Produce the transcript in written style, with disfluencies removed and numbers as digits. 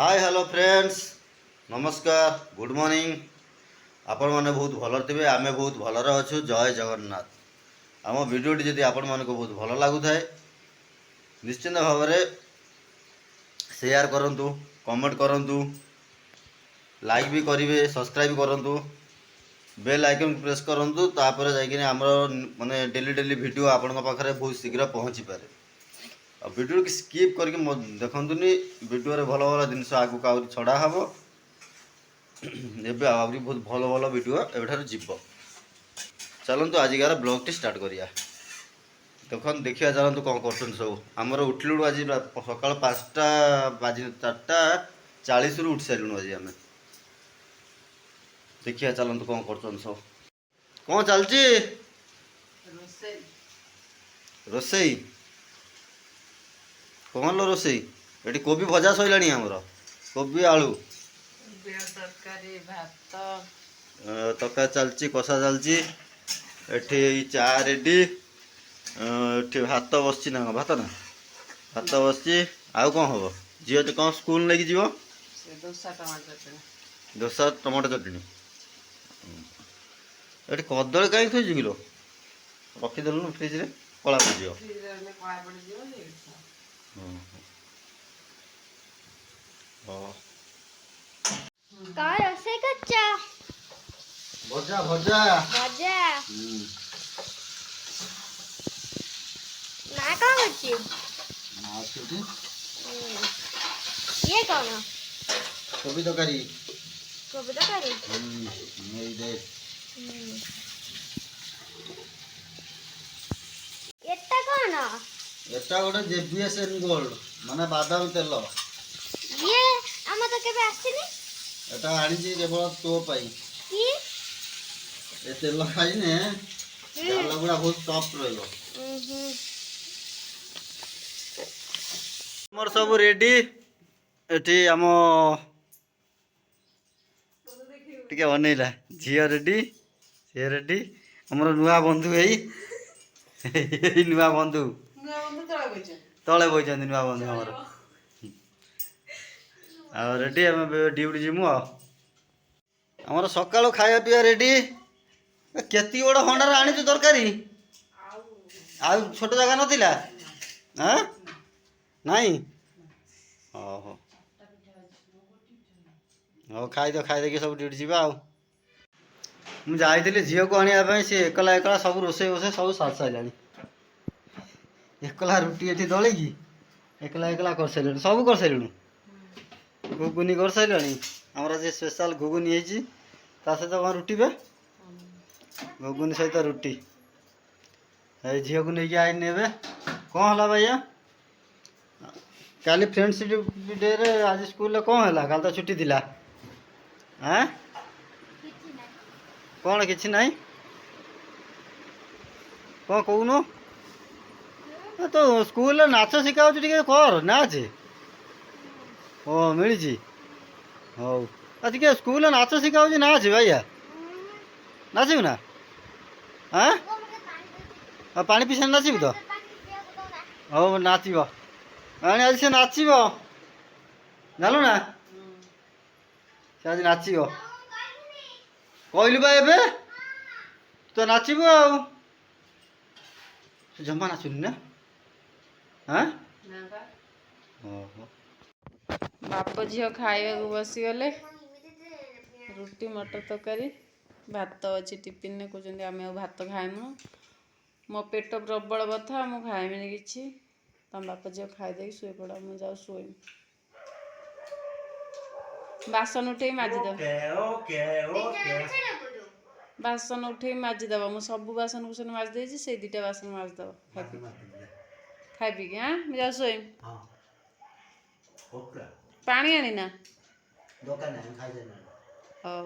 ହାଏ, hello friends, ନମସ୍କାର, good morning. ଆପଣମାନେ ବହୁତ ଭଲରେ ଥିବେ, ଆମେ ବହୁତ ଭଲରେ ଅଛୁ। ଜୟ ଜଗନ୍ନାଥ। ଆମ ଭିଡ଼ିଓଟି ଯଦି ଆପଣମାନଙ୍କୁ ବହୁତ ଭଲ ଲାଗୁଥାଏ, ନିଶ୍ଚିନ୍ତ ଭାବରେ ସେୟାର କରନ୍ତୁ, କମେଣ୍ଟ କରନ୍ତୁ, ଲାଇକ୍ ବି କରିବେ, ସବସ୍କ୍ରାଇବ୍ କରନ୍ତୁ, ବେଲ୍ ଆଇକନ୍ ପ୍ରେସ୍ କରନ୍ତୁ। ତାପରେ ଯାଇକିନି ଆମର ମାନେ ଡେଲି ଡେଲି ଭିଡ଼ିଓ ଆପଣଙ୍କ ପାଖରେ ବହୁତ ଶୀଘ୍ର ପହଞ୍ଚିପାରେ। ଆଉ ଭିଡ଼ିଓକୁ ସ୍କିପ୍ କରିକି ଦେଖନ୍ତୁନି। ଭିଡ଼ିଓରେ ଭଲ ଭଲ ଜିନିଷ ଆଗକୁ ଆହୁରି ଛଡ଼ା ହେବ। ଏବେ ଆହୁରି ବହୁତ ଭଲ ଭଲ ଭିଡ଼ିଓ ଏବେଠାରୁ ଯିବ। ଚାଲନ୍ତୁ, ଆଜିକାର ବ୍ଲଗ୍ଟି ଷ୍ଟାର୍ଟ କରିବା। ଦେଖନ୍ତୁ, ଦେଖିବା ଚାଲନ୍ତୁ କ'ଣ କରୁଛନ୍ତି ସବୁ। ଆମର ଉଠିଲୁଣୁ ଆଜି ସକାଳ 5ଟା ବାଜି 4:40ରୁ ଉଠି ସାରିଲୁଣୁ ଆଜି ଆମେ। ଦେଖିବା ଚାଲନ୍ତୁ କ'ଣ କରୁଛନ୍ତି ସବୁ। କ'ଣ ଚାଲିଛି? ରୋଷେଇ। ରୋଷେଇ କ'ଣ ଲୋ ରୋଷେଇ? ଏଠି କୋବି ଭଜା ସରିଲାଣି ଆମର, କୋବି ଆଳୁ। ତରକାରୀ, ଭାତ। ତରକାରୀ ଚାଲିଛି, କଷା ଚାଲିଛି। ଏଠି ଚା ରେଡ଼ି। ଏଠି ଭାତ ବସିଛି ନା କଣ? ଭାତ ନା, ଭାତ ବସିଛି। ଆଉ କ'ଣ ହବ? ଝିଅ କ'ଣ ସ୍କୁଲ ନେଇକି ଯିବ? ସେ ଦୋସା, ଟମାଟୋ ଚଟଣି। ଦୋସା, ଟମାଟୋ ଚଟଣି। ଏଠି କଦଳୀ କାହିଁକି ଥୋଇଛୁ କିଲୋ? ରଖିଦେଲୁନୁ ଫ୍ରିଜରେ, କଳା ପଡ଼ିଯିବ। ଫ୍ରିଜରେ ରହିଲେ କଳା ପଡ଼ିଯିବ ଯେ। ହଁ। କଣ ରୋଷେଇ କରୁଛ? ଭଜା, ଭଜା। ଭଜା। ମା କଣ କରୁଛି? ମା ଅଛି ଏଠି। ଇଏ କଣ? କୋବି ତରକାରୀ। କୋବି ତରକାରୀ। ଏଇ ଦେ। ଏଟା କଣ? ଏଟା ଗୋଟେ ଜେଭିଏସ୍ ଏନ୍ ଗୋଲ୍ଡ, ମାନେ ବାଦାମ ତେଲ। ଇଏ ଆମ ତ କେବେ ଆସିନି। ଏଟା ଆଣିଛି କେବଳ ତୋ ପାଇଁ। କି? ଏ ତେଲ ଖାଇନେ ଗାଲ ଗୁଡ଼ା ବହୁତ ସଫ୍ଟ ରହିବ। ଉଁ ହୁଁ। ଆମର ସବୁ ରେଡି। ଏଠି ଆମ ଟିକେ ଅନେଇଲା, ଝିଅ ରେଡି, ସିଏ ରେଡି। ଆମର ନୂଆ ବନ୍ଧୁ, ଏଇ ଏଇ ନୂଆ ବନ୍ଧୁ। ନୂଆ ବନ୍ଧୁ ତଳେ ବଇଛନ୍ତି। ତଳେ ବଇଛନ୍ତି ନୂଆ ବନ୍ଧୁ ଆମର। ଆଉ ରେଡି, ଆମେ ଡ୍ୟୁଟି ଯିମୁ। ଆଉ ଆମର ସକାଳୁ ଖାଇବା ପିଇବା ରେଡି। କେତିକି ବଡ଼ ହଣ୍ଡାରେ ଆଣିଛୁ ତରକାରୀ? ଆଉ ଛୋଟ ଜାଗା ନଥିଲା? ଆଁ, ନାଇଁ। ହଉ ହଉ, ଖାଇଦିଅ, ଖାଇଦେଇକି ସବୁ ଡ୍ୟୁଟି ଯିବା। ଆଉ ମୁଁ ଯାଇଥିଲି ଝିଅକୁ ଆଣିବା ପାଇଁ, ସେ ଏକଲା ଏକଲା ସବୁ ରୋଷେଇ ବୋଷେଇ ସବୁ ସାରି ସାରିଲାଣି। ଏକଲା ରୁଟି ଏଠି ଦଳିକି ଏକଲା ଏକଲା କରିସାରିଲାଣି, ସବୁ କରିସାରିଲୁଣୁ। ଘୁଗୁନି କରିସାରିଲାଣି। ଆମର ଆଜି ସ୍ପେଶାଲ ଘୁଗୁନି ହେଇଛି। ତା ସହିତ କ'ଣ ରୁଟି ବେ? ଘୁଗୁନି ସହିତ ରୁଟି। ଏଇ ଝିଅକୁ ନେଇକି ଆଇନି ଏବେ। କ'ଣ ହେଲା ଭାଇଆ? କାଲି ଫ୍ରେଣ୍ଡସିପ୍ ଡେରେ ଆଜି ସ୍କୁଲରେ କ'ଣ ହେଲା? କାଲି ତ ଛୁଟି ଥିଲା। ଆଁ? କିଛି ନାହିଁ। କ'ଣ କିଛି ନାହିଁ? କ'ଣ କହୁନୁ? ଏ ତ ସ୍କୁଲରେ ନାଚ ଶିଖା ହେଉଛି, ଟିକେ କର ନାଚ। ଓ ମିଳିଛି। ହଉ, ଆଉ ଟିକେ ସ୍କୁଲରେ ନାଚ ଶିଖା ହେଉଛି, ନାଚ ଭାଇଆ। ନାଚିବୁ ନା? ଆଁ, ଆଉ ପାଣି ପିଇସାରି ନାଚିବୁ ତ? ହଉ, ନାଚିବ ଆଣି। ଆଜି ସେ ନାଚିବ, ଜାଣିଲୁ ନା? ସେ ଆଜି ନାଚିବ। କହିଲୁ ବା ଏବେ ତ ନାଚିବୁ। ଆଉ ସେ ଜମା ନାଚୁନି ନା? ଆଁ? ନା ବା। ଓହୋ। ବାପ ଝିଅ ଖାଇବାକୁ ବସିଗଲେ। ରୁଟି, ମଟର ତରକାରୀ, ଭାତ ଅଛି ଟିଫିନରେ। କହୁଛନ୍ତି ଆମେ ଆଉ ଭାତ ଖାଇମୁ, ମୋ ପେଟ ପ୍ରବଳ ବଥା, ମୁଁ ଖାଇମିନି କିଛି। ତମ ବାପ ଝିଅ ଖାଇଦେଇକି ଶୋଇପଡ଼, ମୁଁ ଯାଉ ଶୋଇମି। ବାସନ ଉଠେଇ ମାଜିଦେବ। ଓକେ। ବାସନ ଉଠେଇ ମାଜିଦେବ। ମୁଁ ସବୁ ବାସନ କୁସନ ମାଜି ଦେଇଛି, ସେଇ ଦୁଇଟା ବାସନ ମାଜିଦେବ ଖାଇ ପିଇ, ଖାଇ ପିଇକି। ଆଁ, ମୁଁ ଯାଉ ଶୋଇମି। ହଁ, ଓକେ। ପାଣି ଆଣିନା? ଦୋକାନ ଖାଇସାରିଲାଣି। ହଉ।